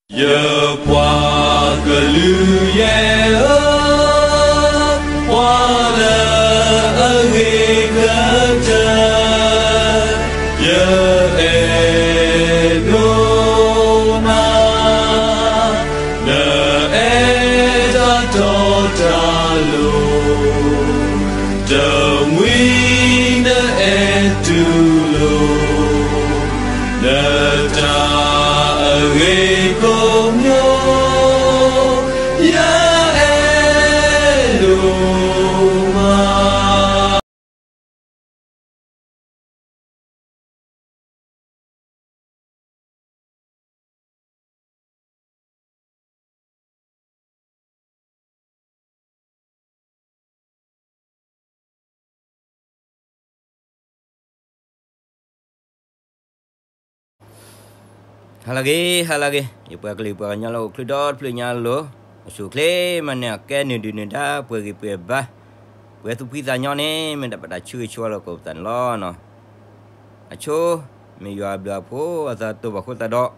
ယပှၤကလုာ်ယဲၢ်ဧၢ, ပှၤလၢအဂ့ၤကတၢၢ်, ယအဲၣ်ဒိးနၤ, နအဲၣ်တၢ်တီတၢ်လိၤ, တမှံၤနအဲၣ်တူၢ်လိာ် နတၢ်အဂ့ၤကိးမံၤ, ယအဲၣ်ဒိးမး. ဟါလၢအဂ့ၤ, ဟါလၢအဂ့ၤ, ယပှၤကလုာ်ပှၤကညီလၢအိၣ်ချုးဒီတဖျၢၣ်ညါလီၤ, အဆိအချ့မးန့ၣ် အကဲနုာ်ဒုးနုာ်ဒါ ပှဲၤဂံၢ်ပှဲၤဘါ, ပှဲၤသူၣ်ဖှံသးညီန့ၣ် မ့ၢ်ဒၣ်ပတၢ်ဆၢဂ့ၤဆၢဝါလီၤကိးပသးန့ၣ်လီၤ. အဆိ, မ့ၢ်ယွၤအဘျုးအဖှိၣ်အသးတအိၣ်ဘၣ်အဃိသတးဒီ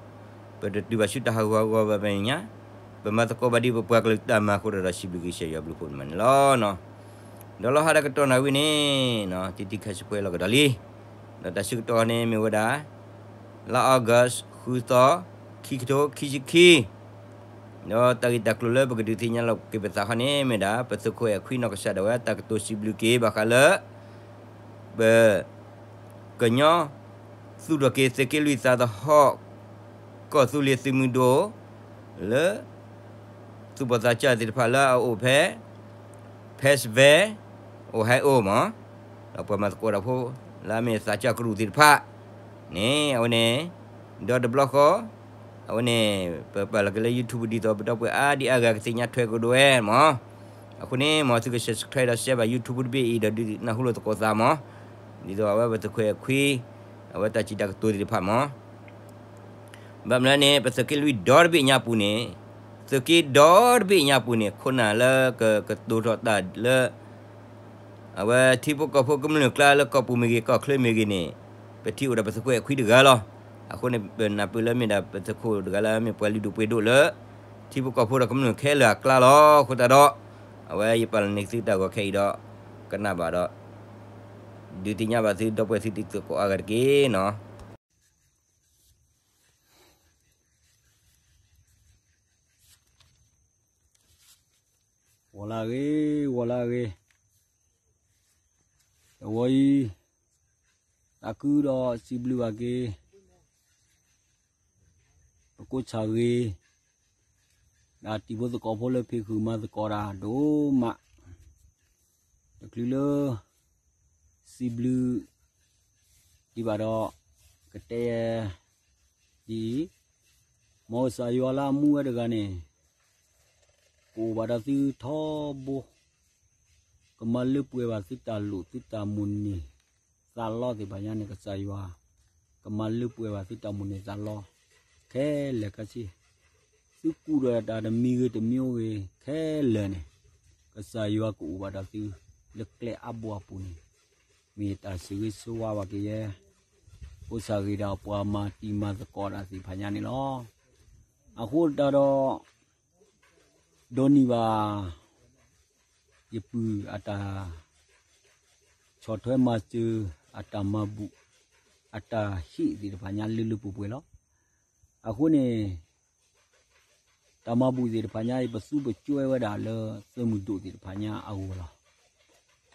း, ပတတုၤဘၣ်ဆူတၢ်ဟးဂူာ်ဟးဂီၤဘၣ်ဖဲန့ၣ်ညါ, ပမၤသကိးဘၣ်ဒ်ပပှၤကလုာ်တၢ်မၤအဃိဒီး စံးဘျုးက့ၤကစၢ်ယွၤဘျုးဖှိၣ်န့ၣ်မးန့ၣ်လီၤ. ဒီးလီၤဟါဒီးကတီၢ်နၣ်ရံၣ်န့ၣ်, တံတံခါဆူပှဲၤလီၤကဒီးလံ, ဒီးတၢ်ဆၢကတီၢ်န့ၣ်မ့ၢ်ဝဲဒၣ် လါ August ဃုသီ, ခံကထိခံဆံခံ, ဒီးတၢ်ဂ့ၢ်တၢ်ကျိၤလၢပကဒုးသ့ၣ်ညါလီၤက့ၤပသးခီန့ၣ် မ့ၢ်ဒၣ် ပသုးခိၣ်အဲၣ်ခွံနီၢ်ကစၢ်ဒၣ်ဝဲ တၢ်ကတိၤစံးဘျုးက့ၤဘၣ်ဃးလၢ ပ ကညီ သူၣ်ထီၣ်က့ၤသုးက့လွံၢ်သးသဟီၣ် ကီၢ်သူလ့ၤသုးမုၢ်ဒိၣ် လၢ သူၣ်ဘီၣ်သးစၢ်သ့ၣ်တဖၣ်လၢအအိၣ်ဖဲ Fayetteville, Ohio မး, ဒီးပှၤမၤသကိးတၢ်ဖိ လၢအမ့ၢ်သးစၢ်ကရူၢ်သ့ၣ်တဖၣ်န့ၣ် အဝဲန့ၣ် ဒီတဘျီဃီ အဝဲန့ၣ် ပပာ်လီၤက့ၤလၢ YouTube ဒ်သိး ပဒီပုၢ်ဝဲၢ်အါဒံအါဂၤကသ့ၣ်ညါထွဲကဒီးဝဲမး. အဃိန့ၣ် မ်သုက subscribe ဒီး share ဘၣ် YouTube တဘ့ၣ်အံၤဒီး ဒုးနၢ်ဟူလိာ်သကိးသးမး. ဒ်သိးအဝဲပသုးခိၣ်အဲၣ်ခွံ အဝဲတၢ်စံးတၢ်ကတိၤသ့ၣ်တဖၣ်မး. ဘၣ်မနုၤန့ၣ် ပသုးက့လွံၢ်ဒီတဘ့ၣ်ညါပူၤန့ၣ်, သုးက့ဒီတဘ့ၣ်ညါပူၤန့ၣ် ခိၣ်နၢ်လၢကကတိၤထီၣ်တၢ်လၢ အဝဲထံဖိကီၢ်ဖိကမျၢၢ်ကျါလၢကီၢ်ပူၤမ့ၢ်ဂ့ၤ ကီၢ်ချၢမ့ၢ်ဂ့ၤန့ၣ်, ပထံၣ်အိၣ်ဒီးပသုးခိၣ်အဲၣ်ခွံတဂၤလီၤ. အဃိန့ၣ် ပနၢ်ပၢၢ်လၢမ့ၢ်ဒၣ်ပသုးခိၣ်တဂၤလၢမ့ၢ်ပှၤလုၢ်ဒိၣ်ပှ့ၤဒိၣ်လၢ ထံဖိကီၢ်ဖိဒီးကမျၢၢ်ခဲလၢာ်အကျါလီၤ. အဃိသတးဒီး အဝဲယပာ်လီၤန့ၢ်သုတၢ်ဂီၤခဲအံၤဒီး ကနၣ်ဘၣ်ဒီး ဒုးသ့ၣ်ညါဘၣ်သုဒီပုၢ်ဝဲၢ်သုတံၤသကိးအါဂၤတက့ၢ်နီၤ. ဂီၤလၢအဂ့ၤ, ဂီၤလၢအဂ့ၤ, တဝီအံၤ သးခုဒီးစံးဘျုးဘၣ်က့ၤ ပကိးဆၣ်ဂ့ၤ ဒီးတံၤဖိသကိးဖိလၢဖံးဃုာ်မၤသကိးတၢ်ဒိၣ်မး, တချုးလၢ စံးဘျုး ဒံးဘၣ်ဒီး ကတဲ ဒ်အံၤ, မ်ကစၢ်ယွၤလၢအမူဝဲတဂၤန့ၣ် ကအိၣ်ဘၣ်ဒီးသုထီဘိ, ကမၤလၢပှဲၤဘၣ်သုတၢ်လိၣ်သုတၢ်မိၣ်န့ၢ်သးလီသ့ၣ်တဖၣ်ညါန့ၣ် ကစၢ်ယွၤ ကမၤလၢပှဲၤဘၣ်သုတၢ်မိၣ်န့ၢ်သးလီ ခဲလၢာ်ခဲဆ့, သုကူၣ်ဒီးတၢ်တမံၤဂ့ၤတမံၤဂ့ၤခဲလၢာ်န့ၣ်, ကစၢ်ယွၤကအိၣ်ဘၣ်ဒီးသု လၢကျဲအါဘိအပူၤန့ၣ်, မ့ၢ်ယတၢ်ဆၢဂ့ၤဆၢဝါဘၣ်က့ၤယဲ ကိးဆၣ်ဂ့ၤဒီးပှၤမၤတံၤမၤသကိးတၢ်သ့ၣ်တဖၣ်ညါန့ၣ်လီၤ. အဃိသတးဒီး ဒိးန့ၢ်ဘၣ် ယပုၢ်အတၢ် ဆီၣ်ထွဲမၤစၢၤ အတၢ်မၤဘူၣ် အတၢ်ဟ့ၣ်သ့ၣ်တဖၣ်ညါလၢလၢပှဲၤပှဲၤလီၤ. အဃိန့ၣ် တၢ်မၤဘူၣ်သ့ၣ်တဖၣ်ညါအံၤ ပသူပကွဲဝဲဒၣ်လၢသုးမုၢ်ဒိၣ်သ့ၣ်တဖၣ်ညါအဂီၢ်လီၤ.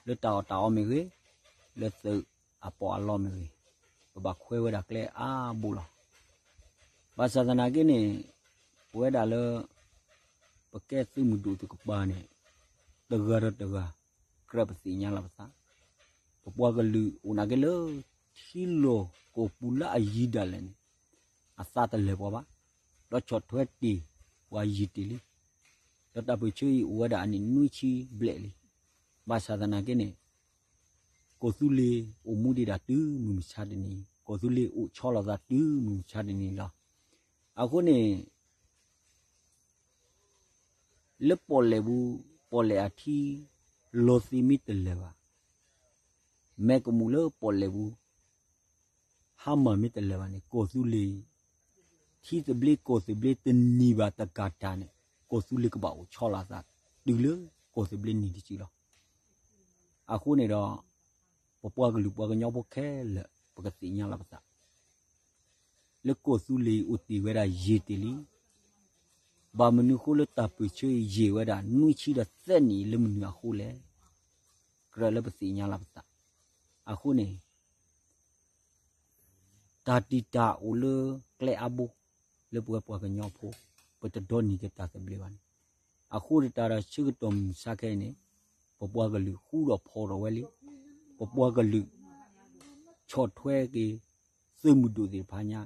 လၢတၢ်အီၣ်တၢ်အီမ့ၢ်ဂ့ၤ, လၢသုးအပီးအလီမ့ၢ်ဂ့ၤ, ပဘၣ်ခွဲးဝဲဒၣ်ကျဲအါဘိလီၤ. ဘၣ်ဆၣ်သနာ်က့န့ၣ် ပဝဲဒၣ်လၢ ပကဲသုးမုၢ်ဒိၣ်သ့ၣ်တဖၣ်န့ၣ် တဂၤဒီးတဂၤ ကြၢးပသ့ၣ်ညါလီၤပသး, ပပှၤကလုာ်အိၣ်နာ်က့လၢ ထံလီၢ်ကီၢ်ပူၤလၢအယံၤဒၣ်လဲာ်န့ၣ် အသးတလၢာ်ပှၤဘၣ်, ဒီးဆီၣ်ထွဲတ့ၢ်ပှၤယံာ်တ့ၢ်လံ. ဒီးတၢ်ပၢၢ်ဆၢအံၤအိၣ်ဝဲဒၣ်အနံၣ်နွံဆံဘျဲၣ်လံ. ဘၣ်ဆၣ်သနာ်က့န့ၣ် ကီၢ်သူလ့ၤအိၣ်မူဒံးဒၣ်တုၤမုၢ်မဆါတနံၤ, ကီၢ်သူလ့ၤအိၣ်ဆီလီၤသးတုၤမုၢ်မဆါတနံၤလီၤ. အဃိန့ၣ် လၢပီၣ်လဲၣ်ပူၤ, ပီၣ်လဲၣ်အထံ, လီၤသ့ၣ်မ့ၢ်တလၢာ်ဘၣ်, မဲာ်ကမူၣ်လၢပီၣ်လဲၣ်ပူၤ ဟါမၢ်မ့ၢ်တလၢာ်ဘၣ်န့ၣ် ကီၢ်သူလ့ၤ ထံသဘျ့ကီၢ်သဘျ့တနံၤဘၣ်တကၤတၢ်န့ၣ် ကီၢ်သူလ့ၤကဘၣ်အိၣ်ဆီလီၤအသး တုၤလၢကီၢ်သဘျ့နံၤတစုလီၤ. အဃိန့ၣ်ဒီး ပပှၤကလုာ်ပှၤကညီဖိခဲလၢာ် ပကသ့ၣ်ညါလီၤပသး လၢကီၢ်သူလ့ၤအံၤအိၣ်တ့ၢ်ဝဲဒၣ်ယံာ်တ့ၢ်လံ. ဘၣ်မနုၤအဃိလၢတၢ်ပၢၢ်ဆၢအံၤယံာ်ဝဲဒၣ် နွံဆံဒီးသၢနံၣ်လၢမနုၤအဃိလဲၣ်. ကြၢးလၢပသ့ၣ်ညါလီၤပသး. အဃိန့ၣ် တၢ်တံာ်တာ်အိၣ်လၢကျဲအါဘိ လၢပဝဲပှၤကညီဖိ ပတဒိးန့ၢ်က့ၤတၢ်သဘျ့ဘၣ်န့ၣ်, အဃိတၢ်ဒီးဆၢကတီၢ်မုၢ်ဆါခဲအံၤန့ၣ် ပပှၤကလုာ်ဃူဒီးဖိးထီၣ်ဝဲလံ. ပပှၤကလုာ်ဆီၣ်ထွဲက့ၤ သုးမုၢ်ဒိၣ်သ့ၣ်တဖၣ်ညါ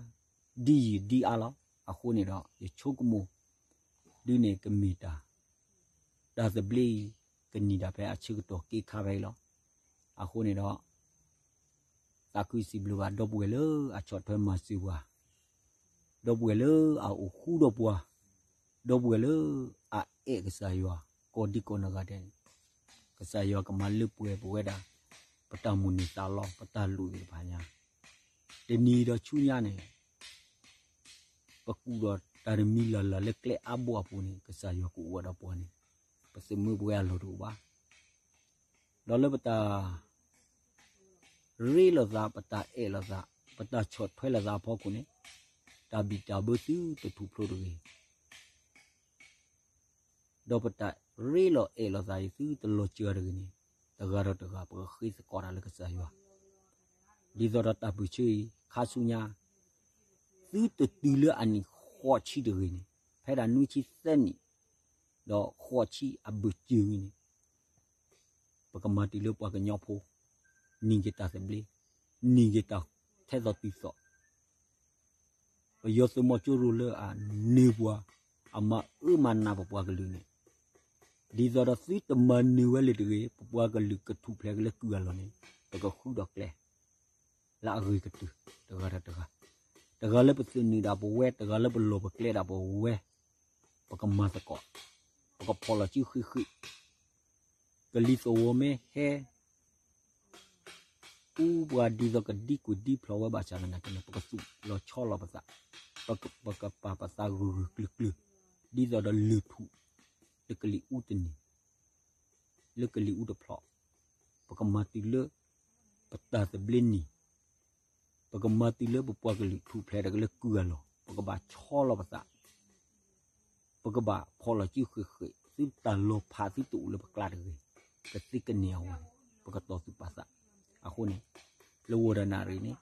ဒ်ယံာ်ဒ်အါလီၤ. အဃိန့ၣ်ဒီး ယဆိကမိၣ် ဒ်န့ၣ်ကမ့ၢ်တၢ် တၢ်သဘျ့အံၤ ကန့ၢ်တၢ်ဖဲအဆၢကတီၢ်က့ၤခါဖဲအံၤလီၤ. အဃိန့ၣ်ဒီး သးခုစံးဘျုးဘၣ် ဒီပုၢ်ဝဲၢ်လၢအဆီၣ်ထွဲမၤစၢၤပှၤ, ဒီပုၢ်ဝဲၢ်လၢအအိၣ်ဃူဒီးပှၤ, ဒီပုၢ်ဝဲၢ်လၢအအဲၣ်ကစၢ်ယွၤ ကိးဒံကိးနဂၤဒဲးန့ၣ် ကစၢ်ယွၤကမၤလၢပှဲၤပဝဲဒၣ် ပတၢ်မိၣ်န့ၢ်သးလီ ပတၢ်လိၣ်သ့ၣ်တဖၣ်ညါ, တနံၤဒီးဆူညါန့ၣ် ပကူၣ်ဒီးတၢ်တမံၤလၢ်လၢ်လၢကျဲအါဘိအပူၤန့ၣ် ကစၢ်ယွၤကအိၣ်ဝဲဒီးပှၤန့ၣ် ပသုးမုၢ်ပဝဲအလီၢ်တအိၣ်ဘၣ်. ဒီးလၢပတၢ်ရ့လိာ်သး, ပတၢ်အဲၣ်လိာ်သး, ပတၢ်ဆီၣ်ထွဲလိာ်သးအဖီခိၣ်န့ၣ် တၢ်ဘံၣ်တၢ်ဘၢသုတထူၣ်ဖျိတဂ့ၤ ဒီးပတၢ်ရ့လိာ်အဲၣ်လိာ်သးအံၤသုတလီၤစၢၤတဂ့ၤန့ၣ် တဂၤဒီးတဂၤ ပကဃ့သကိးတၢ်လၢကစၢ်ယွၤ ဒ်သိးဒီးတၢ်ပၢၢ်ဆၢအံၤ ခါဆူညါ သုတတုၤလၢအနံၣ်ဃိးဆံတဂ့ၤန့ၣ် ဖဲဒၣ်နွံဆံသၢနံၣ် ဒီးဃိးဆံအဘၢၣ်စၢၤဝံၤန့ၣ် ပကမၤတုၤလၢပှၤကညီဖိ န့ၢ်က့ၤတၢ်သဘျ့, န့ၢ်က့ၤတၢ်ထဲသိးတုၤသိး ပယီၤသုးမီၤစိရိၤလၢအနၢၤပှၤ, အမၤအၢမၤနးပပှၤကလုာ်န့ၣ်, ဒ်သိးဒီးသုတမၤနၢၤဝဲလၢၤတဂ့ၤ, ပပှၤကလုာ်ကထူၣ်ဖျဲးက့ၤလၢကုၢ်အလီၢ်န့ၣ် ပကဃုဒီးကျဲ လၢအဂ့ၤကတၢၢ် တဂၤဒီးတဂၤ, တဂၤလၢပသုးနုာ်ဒၣ်ပဝဲ, တဂၤလၢပလီၢ်ပကျဲဒၣ်ပဝဲ, ပကမၤသကိး, ပကဖီၣ်လီၤစုဃ့ၢ်ဃ့ၢ် ကလံၤသဝီမ့ၢ်ဟဲ အူပှၤဒ်သိးကဒံကွံာ်ဒံဖျိးဝဲဘၣ်ဆၣ်သနာ်က့န့ၣ် ပကသူၣ်လီၤဆီလီၤပသး, ပကပာ်ပသးဂၢၢ်ဂၢၢ်ကျၢၤကျၢၤ, ဒ်သိးဒီးလုၢ်ထူၣ် လၢကလံၤအူတန့ၢ်, လၢကလံၤအူတဖျိး, ပကမၤတုၤလၢ ပတၢ်သဘျ့နံၤ, ပကမၤတုၤလၢပပှၤကလုာ်ထူၣ်ဖျဲးဒီးကလၢကုၢ်အလီၢ်, ပကဘၣ်ဆီလီၤပသး ပကဘၣ်ဖီၣ်လီၤစုဃ့ၢ်ဃ့ၢ် သုတၢ်လီၤဖးသုတအိၣ်လၢပကျါတဂ့ၤ, ကသ့ကန့ၢ်အဂီၢ်န့ၣ် ပကတီၢ်သူၣ်ပာ်သး. အဃိန့ၣ် လၢဝီၤဒၣ်နၣ်ရံၣ်န့ၣ်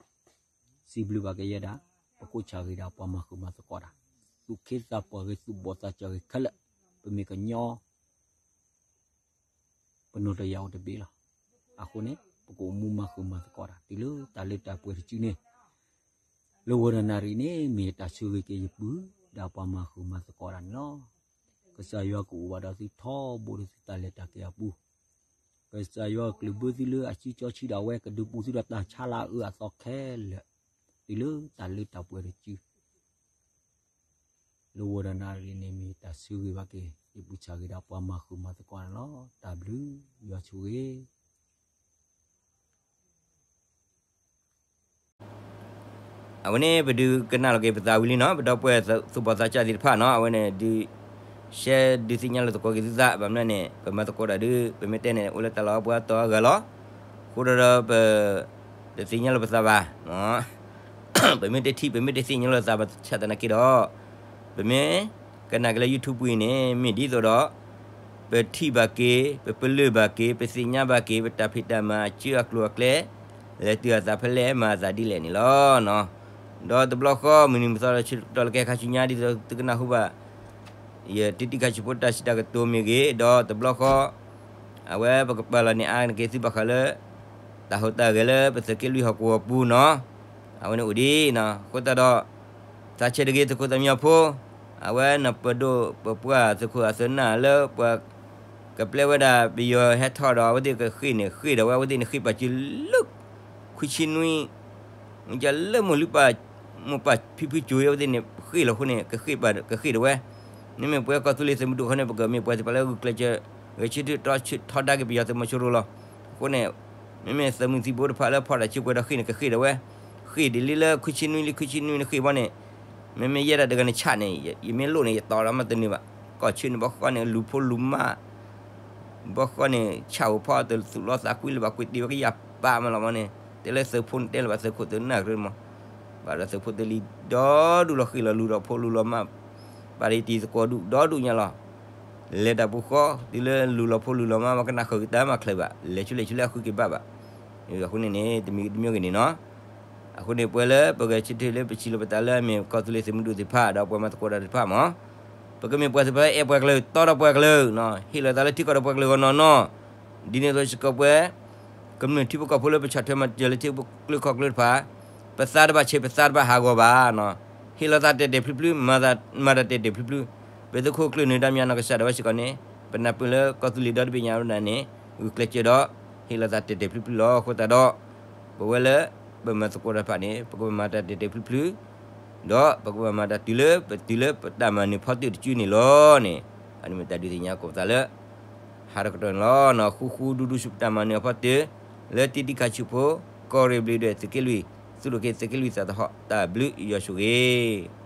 စံးဘျုးဘၣ်ကယဲၢ်ဒၣ် ပကိးဆၣ်ဂ့ၤဒၣ်ပှၤမၤဃုာ်မၤသကိးတၢ်, သူၣ်ခ့သးပှၢ်ဂ့ၤ သူၣ်ဘီၣ်သးစၢ်ဂ့ၤခဲလၢာ်, ပမ့ၢ်ကညီ ပနီၢ်တယၢ်အိၣ်တဘ့ၣ်လီၤ. အဃိန့ၣ် ပကအိၣ်မူမၤဃုာ်မၤသကိးတၢ် တုၤလၢတၢ်လၢတၢ်ပှဲၤတစုန့ၣ်, လၢဝီၤဒၣ်နၣ်ရံၣ်န့ၣ် မ့ၢ်တၢ်ဆၢဂ့ၤက့ၤယပုၢ် ဒၣ်ပှၤမၤဃုာ်မၤသကိးတၢ်န့ၣ်လီၤ. ကစၢ်ယွၤကအိၣ်ဘၣ်ဒီးသုထီဘိဒီးသုတၢ်လဲၤတၢ်က့ၤအပူၤ, ကစၢ်ယွၤကကျၢၢ်ဘၢသုလၢအစုကၠီဆံးဒၣ်ဝဲ ကဒုးပူၤသုဒီးတၢ်ဆါလၢအအၢအသီခဲလၢာ်, တုၤလၢတၢ်လၢတၢ်ပှဲၤတစု လၢဝီၤဒၣ်နၣ်ရံၣ်န့ၣ် မ့ၢ်တၢ်ဆၢဂ့ၤဘၣ်က့ၤ ယပုၢ်ဆၣ်ဂ့ၤဒၣ်ပှၤမၤဃုာ်မၤသကိးန့ၣ်လီၤ. တၢ်ဘျုးယွၤဆိၣ်ဂ့ၤ အဝဲန့ၣ် ပဒုးကနၣ်လီၤက့ၤပသးဝံၤလံနီၤ, ပဒီပုၢ်ဝဲၢ်သူၣ်ဘီၣ်သးစၢ်သ့ၣ်တဖၣ်နီၤ, အဝဲန့ၣ်ဒုး ရှဲဒုးသ့ၣ်ညါလၢသကိးက့ၤသုသး, ဘၣ်မနုၤန့ၣ် ပမၤသကိးတၢ်ဒုး ပမ့ၢ်တဲန့ၣ် အိၣ်လၢတၢ်လီၢ်အပှၤတီအဂၤလီၤ. အဃိဒီးဒီးပ တသ့ၣ်ညါလၢပသးဘၣ်, ပမ့ၢ်တထံၣ် ပမ့ၢ်တသ့ၣ်ညါလၢပသးဘၣ်ဆၣ်သနာ်က့ဒီး ပမ့ၢ်ကနၣ်က့ၤလၢ YouTube ပူၤအံၤန့ၣ် မ့ၢ်ဒ်သိးဒီး ပထံၣ်ဘၣ်က့ၤ ပပလၢၢ်ဘၣ်က့ၤ ပသ့ၣ်ညါဘၣ်က့ၤ ပတၢ်ဖံးတၢ်မၤအစုအကျိၤအကျဲ လဲၤတုၤအသးဖဲလဲၣ် မၤအသးဒ်လဲၣ်န့ၣ်လီၤ. ဒီးတဘျီဃီ မုၢ်နံၤမုၢ်သီဒီးဆၢကတီၢ်လၢကဟဲခါဆူညါ ဒ်သိးသုကနၢ်ဟူဘၣ် ယတံၤတံၤခါဆူဖိတၢ်စံးတၢ်ကတိၤမ့ၢ်ဂ့ၤ, ဒီးတဘျီဃီ အဝဲပကပာ်လီၤန့ၢ်အါန့ၢ်က့ၤသုဘၣ်ဃးလၢ တၢ်ဟူးတၢ်ဂဲၤလၢပသုးက့လွံၢ်ဟီၣ်ကဝီၤပူၤနီၤ, အဝဲန့ၣ်အိၣ်ဒံးနီၤ, အဃိသတးဒီး သးဆဲးတဂ့ၤ သုးခိၣ်သးမံဖိ, အဝဲနပဒိၣ်ပပှၢ်သုးခိၣ်အသုးနၢ်လၢပှၤ ကပျဲဝဲဒၣ်ပယီၤဟဲထီၣ်ဒီး အဝဲသ့ၣ်ကဃ့ၢ်န့ၣ် ဃ့ၢ်ဒီးဝဲ အဝဲသ့ၣ်န့ၣ်ဃ့ၢ်ပာ်စုလၢ ခွံဆံနွံ လၢမိၢ်လုၢ်ပၢ် မိၢ်ပၢ်ဖံဖုစိၤ အဝဲသ့ၣ်န့ၣ် ဃ့ၢ်လီၤအဃိန့ၣ် ကဃ့ၢ်ပာ် ကဃ့ၢ်ဒၣ်ဝဲ, မ့မ့ၢ်ပဝဲကီၢ်သူလ့ၤသုးမုၢ်ဒိၣ်ခီန့ၣ် ပကမ့ၢ်ပှၤသ့ၣ်တဖၣ်လၢဂုာ်ကျဲးစၢး ဂဲၤဆၢထၢၣ်ထီဒါက့ၤပယီၤသုးမီၤစိရိၤလီၤ. အဃိန့ၣ် မ့မ့ၢ်သုးမုၢ်သံၣ်ဘိတဖၣ်လၢဖီၣ်တၢ်စုကဝဲၤဒီးဃ့ၢ်န့ၣ် ကဃ့ၢ်ဒၣ်ဝဲ, ဃ့ၢ်ဒ်လံလၢခွံဆံနွံလံ ခွံဆံနွံန့ၣ်ဃ့ၢ်ဘီန့ၣ် မ့မ့ၢ်ယဲဒၣ်တဂၤန့ၣ်ဆးန့ၣ် ယမ့ၢ်လိၣ်န့ၣ် ယတီဒီးမ့ၢ်တနုာ်ဘၣ်. ကီၢ်ဆၢန့ၣ်ဘီဃီန့ၣ် လူၤဖိလူၤမါ ဘီဃီန့ၣ် ဆၣ်ဧိၤဖီအီၤတသူၣ်လီသးကွံလၢၤဘၣ် ကွံာ်တ့ၢ်ဝဲကယၤပာ်မးလီၤမးန့ၣ် တဲလၢသုးဖိန့ၣ်တဲလၢၤဘၣ် သုးခိၣ်သုးနၢ်ကရၢမး ဘၣ်ဒီးသုးဖိသုးလံၤ ဒီဒူၣ်လီၤဃံၤလီၤလူၤဒီးဖိလူၤလီၤမါ ဘၣ်ဒီးယတံၤသကိးဒူၣ်ဒီဒူၣ်ညါလီၤ. လဲၤတၢ်ပူၤဃီ တုၤလၢလူၤလီၤဖိလူၤလီၤမါ မ့ၢ်ကနၣ်ဃုာ်ကတၢၢ်မးချၢးဘၣ် လဲၤဆူလဲၣ်ဆူလဲၣ်အဃုက့ၤဘၣ်ဘၣ်. အဃိန့ၣ်န့ၣ် တမံၤတမံၤဂ့ၤန့ၣ်နီၤ အဃိန့ၣ် ပဝဲလၢပဂဲၤဆၢထၢၣ်လၢပစံးလီၤပသးလၢအမ့ၢ်ကီၢ်သူလ့ၤသုးမုၢ်ဒိၣ်သ့ၣ်တဖၣ် ဒီးပှၤမၤသကိးတၢ်သ့ၣ်တဖၣ်မး ပကမ့ၢ်ပှၤသ့ၣ်တဖၣ်လၢအဲၣ်ပှၤကလုာ် တီဒီးပှၤကလုာ်, ဟ့ၣ်လီၤသးလၢထံကီၢ်ဒီးပှၤကလုာ်ဂီၢ်နီၢ်နီၢ်, ဒ်န့ၣ်အသိးစ့ၢ်ကီးပဝဲ ကမျၢၢ်ထံဖိကီၢ်ဖိလၢပဆီၣ်ထွဲမၤစၢၤလၢထံကျိချံကျိတဖၣ်, ပသးတဘၣ်ဆံး ပသးတဘၣ်ဟးဂီၤဘၣ်, ဟ့ၣ်လီၤသးတဲာ်တဲာ်ဖျုဖျု, မၤတၢ်တဲာ်တဲာ်ဖျုဖျု, ပသုးခိၣ်ကျၢၢ်နၢၤဒါမၠးနီၢ်ကစၢ်ဒၣ်ဝဲစ့ၢ်ကီးန့ၣ် ပနၢ်ပၢၢ်လၢကီၢ်သူလ့ၤဒီတဘ့ၣ်ညါဝဲဒၣ်န့ၣ် ဂုာ်ကျဲးစၢးဒီး ဟ့ၣ်လီၤသးတဲာ်တဲာ်ဖျုဖျုလီၤ. အဃိသတးဒီး ပဝဲလၢ ပမၤသကိးတၢ်တဖၣ်န့ၣ် ပကဘၣ်မၤတၢ်တဲာ်တဲာ်ဖျုဖျု, ဒီးပကဘၣ်မၤတၢ်တုၤလၢ ပတုၤလၢပတၢ်မၤနၢၤဖီတၢၣ်တစုန့ၣ်လီၤန့ၣ်, အန့ၣ်မ့ၢ်တၢ်ဒုးသ့ၣ်ညါကိးပသးလၢ ဟးထီၣ်ကတီၢ်န့ၣ်လီၤ. ဃူဃူဒူဒူဆူပတၢ်မၤနၢၤအဖီတၢၣ် လၢတံၤတံၤခါဆူၣ်ဖိ ကီၢ်ရ့ၣ်ဘျုးဒွဲၣ်သုးက့လွံၢ်, သူၣ်ထီၣ်က့ၤသုးက့လွံၢ်သးသဟီၣ် တၢ်ဘျုးယွၤဆိၣ်ဂ့ၤ